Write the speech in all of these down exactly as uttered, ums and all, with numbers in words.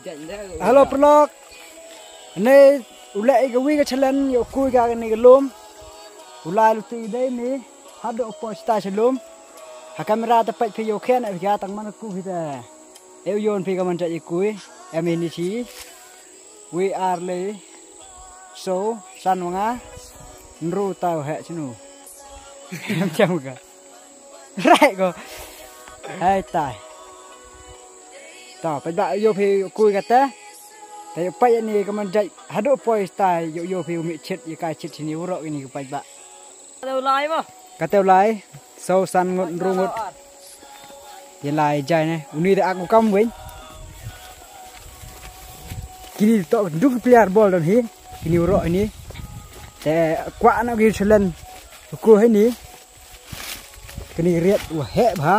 Hello paralok. Hangne u leh ïa ka wi ka challenge ïa u kui ka kane ka lum. U lai luti dei ni. Haduh u poi stai sha lum. Ha kamera te peit phi ïoh khein ïa tang man u kui te. E u ïoh phi ka man jait ïa kui. Em ini chi. Wi ar le. So san wa nga. Nru tau he chinu. Em cham ka. Rai ko. Hai tai. To, peit ba ïoh phi u kui kata. Te peit ni ka man jait haduh poi stai ïoh ïoh phi u mih chit ïa kai chit sini u rok ini ka peit ba. Kata u lai mo. Kata u lai. Saw san ngut nru ngut. Ïa lai jai ne. Uni da ak u kam win. Kini to duk player ball don hi. Kini u rok ini. Te kwah na ki challenge. Ku hi ni. Kani riat wa heh bha.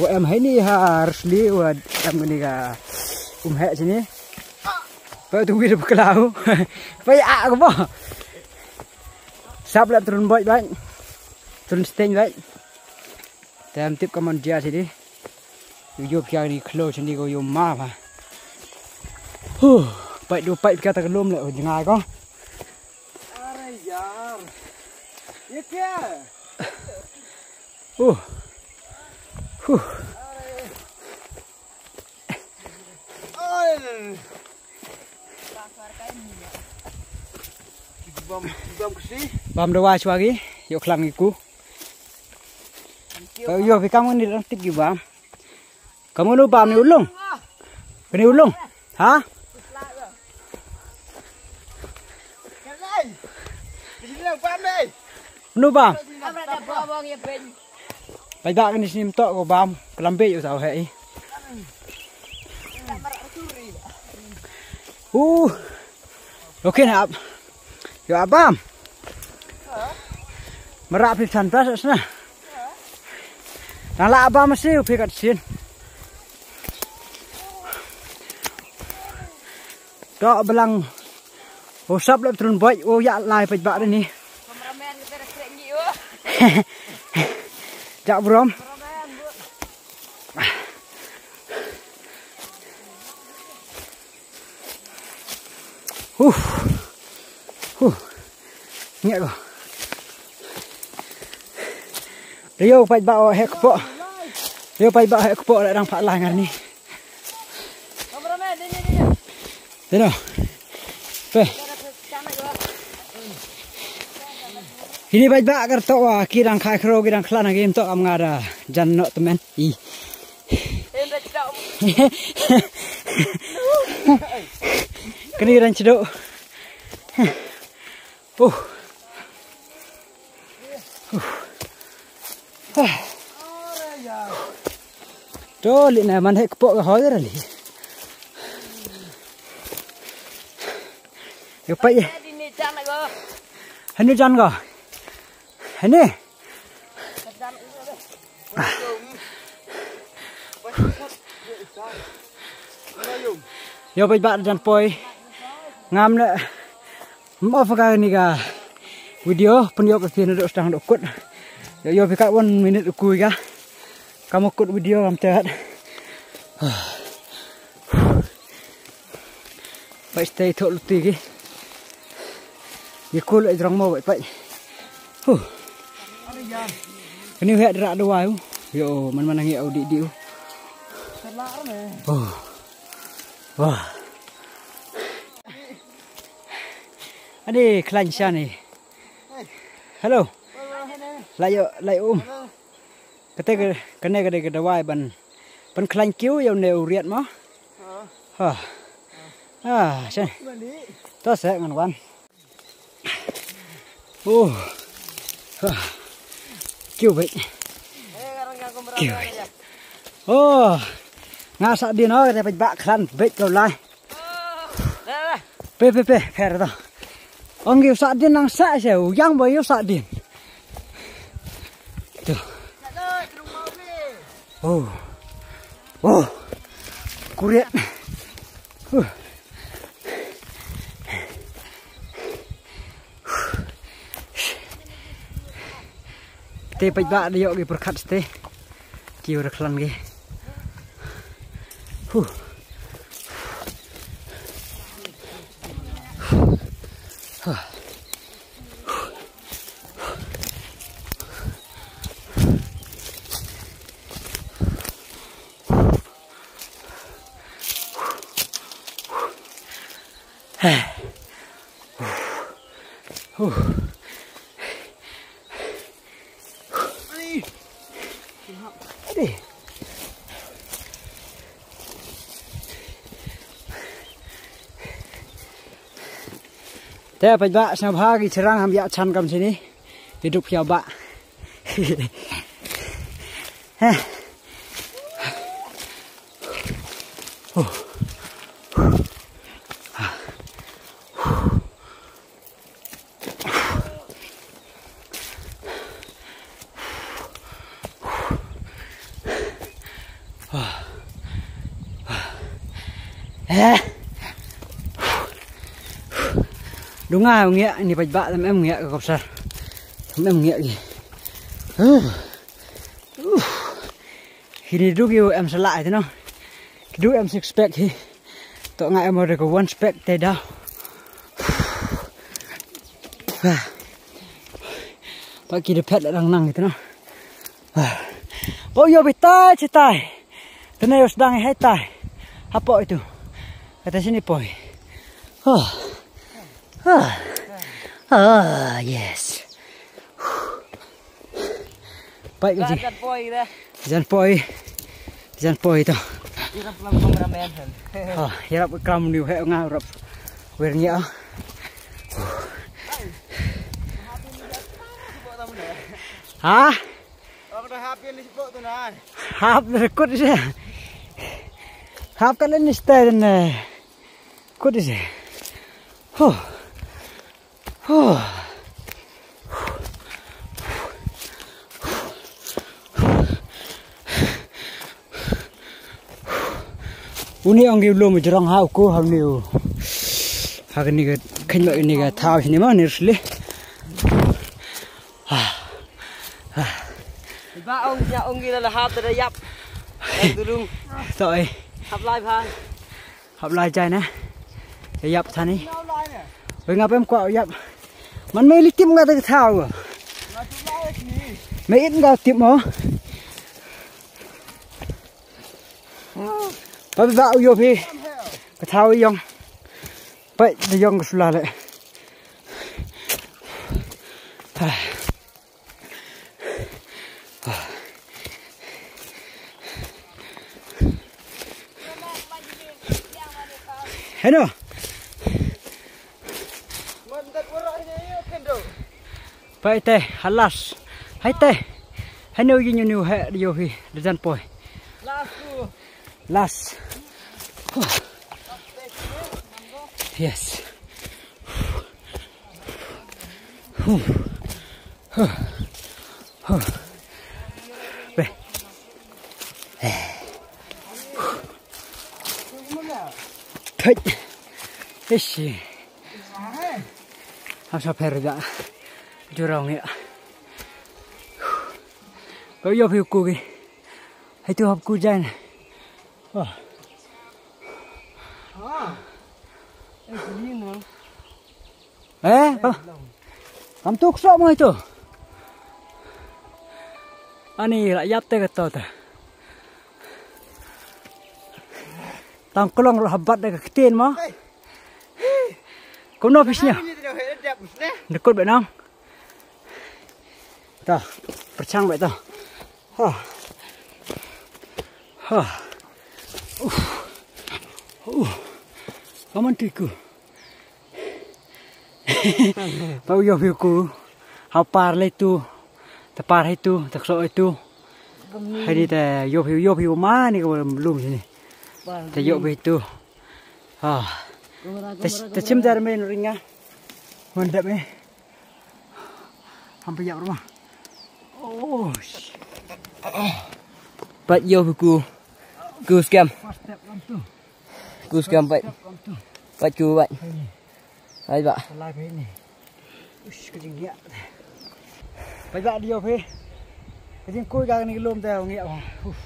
Wa em hai ni ha rsli wa em kani ka um heh chini. Pa tu wir bklau. Pa ya ka ba. Sap lap trun boj baj. Trun steng baj. Tem tip ka mon dia chini. Yu yu pia ni khlo chini ko yu ma bha. Huh. Pai du pai pia ta ka lum le u jngai ko. अरे यार, ये क्या है? Uh. Huh. Bam, bam kasi. Bam da wa chwa gi, yo khlang gi ku. Yo bi kam ni dang tip gi bam. Kamu nu bam ni ulung. Ni ulung. Ha? Nu bam. Pai ba kani sini mtok ko bam. Kelambe yo tau hei. Uh. Okay na ap. Yo abam. Marap ni tan pas sana. Nang la abam si upi kat sin. Tok belang. Usap lep trun boy. Oh ya lai pet bak ni. Jak brom. Huh. Huh. Ngiak ko. Rio pait ba o hek po. Rio pait ba o hek po la dang pha lai ngar ni. Tino. Pe. Hini pait ba kar to wa ki dang khai khro ki dang khlan ki to am ngara jan no temen. I. Kani ran chido. Uh. Uh. Ah. To li na man hek po ga hoy ra li. Yo pa ye. Hanu jan ga. Hanu. Yo pait ba jan poi. Ngam ne. Mo fa ka ni ka video pun yo ka tin do stang do kut. Yo yo pika one minute ku ka. Kamu kut video ngam tet. Pai stay thok luti ki. Ye kul e jrong mo pai pai. Huh. Kani hek dra dua u. Yo man man ngi au di di u. Oh. Wah. Ani klan shani. Hello. Lai yo lai um. Kate ka kane ka dei ka dawai ban ban khlaiñ kiew ïa une u riat mo. Ha. Ah, shen. To se ngan wan. Oh. Ha. Kiew beit. Kiew beit. Oh. Nga sa dien o kate beit ba khlaiñ beit ko lai. Pe pe pe pher to. Ong ïa u sa dien nang sa se u yang ba ïa u sa dien. To. Oh. Oh. Kuret. Huh. Te pait ba da ïoh ki pyrkhat ste. Ki ur khlan ki. Huh. Te paidbah, sngewbha ki syrang ham ïa chan kam shini. Ki duk phi ïa ba. Eh. Dunga ngiak ni paidbah, tam em ngiak ka kopsar. Tam em ngiak ki. Kini duk ïa em sala ïa no. Ki duk em six pack hi. To nga em ore ko one pack te da. Pa ki de pet lang nang ïa no. Pa ïoh bitai chitai. Tene ïoh sdang hai tai. Hapo itu. Kata sini poi. Oh. Ah. Ah, yes. Pai ka ji. Jan poi re. Jan poi. Jan poi to. Irap lang kameramen han. Oh, irap kam ni he nga rap. Wer ngi ah. Ha? Hap na kut je. Hap ka len ni stay ne. Kut je. Huh. Huh. Uni ong ki u lum jrong ha u ku ha uni u. Ha kani ka khein ma kani ka thaw sini ma ni sli. Ba ong nya ong ki la hap da yap. Dulung. To ai. Hap lai pha. Hap lai jai na. Yap thani. Oi nga pem kwah yap. Man me li tim nga da thaw. Me it nga tim mo. Pa ba u yo phi. Ka thaw yong. Pa da yong ka sula le. Heno. Pai te, halas. Hai te. Heno yin yu niu he yo hi. Dejan poi. Las. Yes. Huh. Huh. Huh. Be. Thait. Ishi. Asa pher ja. Jurong ya. Ko yo phi ku ki. Hai tu hap ku jan. Wah. Ah. Eh, sini no. Eh, oh. Kam tuk sok mo itu. Ani la yap te ka to ta. Tang kolong la habat de ka ktien mo. Kumno pis nya. Nekut benang. Ta, perchang be ta. Ha. Ha. Uf. Uf. Kaman tiku. Pau yo phi ku. Ha par le tu. Ta par hai tu, ta kso hai tu. Hai ni ta yo phi yo phi ma ni ka lum sini. Ta yo phi tu. Ha. Ta ta chim jar me ringa. Mandap me. Hampa ïap ruma. Oh. Pat yo ku. Ku scam. First step lam tu. Ku scam pat. Step lam tu. Pat ku pat. Hai ni. Hai ba. Lai pat ni. Ush, ka jingïap. Pat ba dio phi. Ka jingkui ka ni lum te ngi. Uf.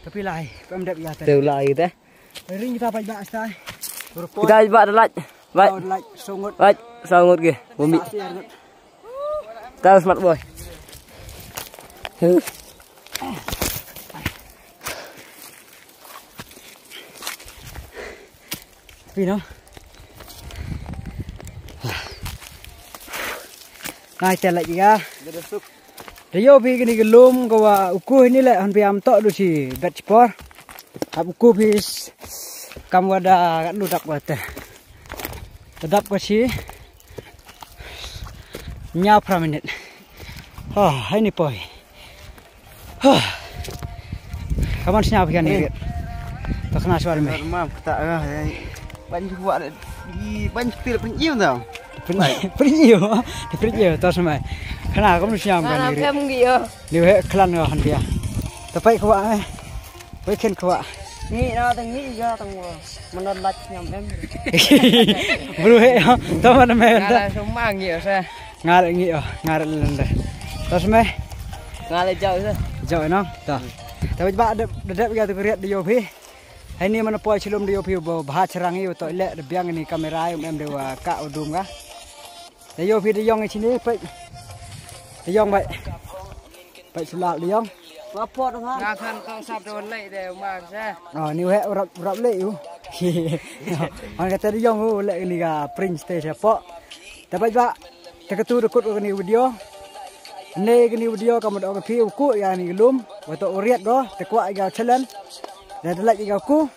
Tapi lai, pem dep ya te. Te lai te. Ring kita pat ba stai. Kita pat da lait. Lait. Lait, songot. Lait, songot ge. Bumi. Sa siar ngot. Tahu smart boy. Huh. Pino. Nai te lait ïa ka. Da ïoh phi kane ka lum ka wa u ku hi ni le han phi am to du shi bet por. Hap u ku phi s-, kam wa da kat lu dap wa te. Da dap ka shi. Nya pra minit. Ha, hai ni poi. Ha. Kaman sñiaw phi kane. Eh. To khana shuwa me. Mam kata ga. Ban ju wa di ban ju pil pin iu dong. Pin iu. Pin iu. Pin iu to sñiaw. Khana kaman sñiaw kane. Kam gi yo. Ni we klan ga han bia. To pai khwa eh. Wei khein khwa. Ngi na tang ngi ga tang wa. Manon lach ñam em. Bru he. To man me. Ngala sumang yo sa. Ngar ngi o, ngar lende. To sme. Ngala jau sa. Jau no. To. Tapi ba de de ya tu riat de yo phi. Hai ni mana poi chilum de yo phi bo bha charang yo to le de biang ni kamera yo em de wa ka u dum ga. De yo phi de yong chini pek. De yong bai. Pek sulak de yong. Wa pot ha. Nga khan kong sap de lei de ma sa. Oh, ni we rap rap lei u. An kata de yong u le ni ga prince te sa po. Te pek ba. Te katu de kut kani video. Ne kani video ka mut ong phi u ku ya ni lum. Wa to u riat go. Te kwa ga challenge. De de lak ga ku.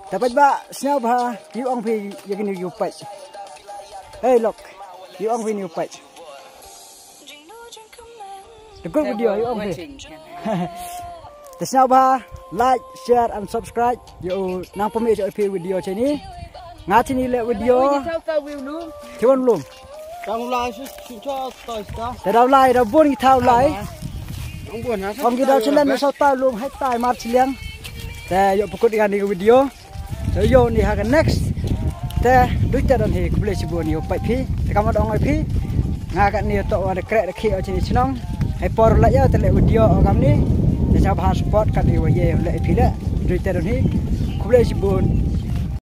Te pek ba sñiaw ba yu ong phi ya kani yu pek. Hey lok. Yu ong phi ni u pek. The good video yu ong phi. Te sñiaw ba like, share and subscribe. Yo nang pami cho phi video chini. Nga chini le video. Chiwon lum. Tang lai su su cho to sta. Te dau lai dau bun ki thau lai. Ang bun ha. Ong ki dau chini le so ta lum hai tai mar chiliang. Te yo pukut ga ni video. Te yo ni ha ka next. Te du te don hi kuble si bun yo pai phi. Te kama dong ai phi. Nga ka ni to wa de krek de khi o chini chnong. Hai por la yo te le video o kam ni. Te cha ba support ka ni wa ye le phi le. Du te don hi. Kuble si bun.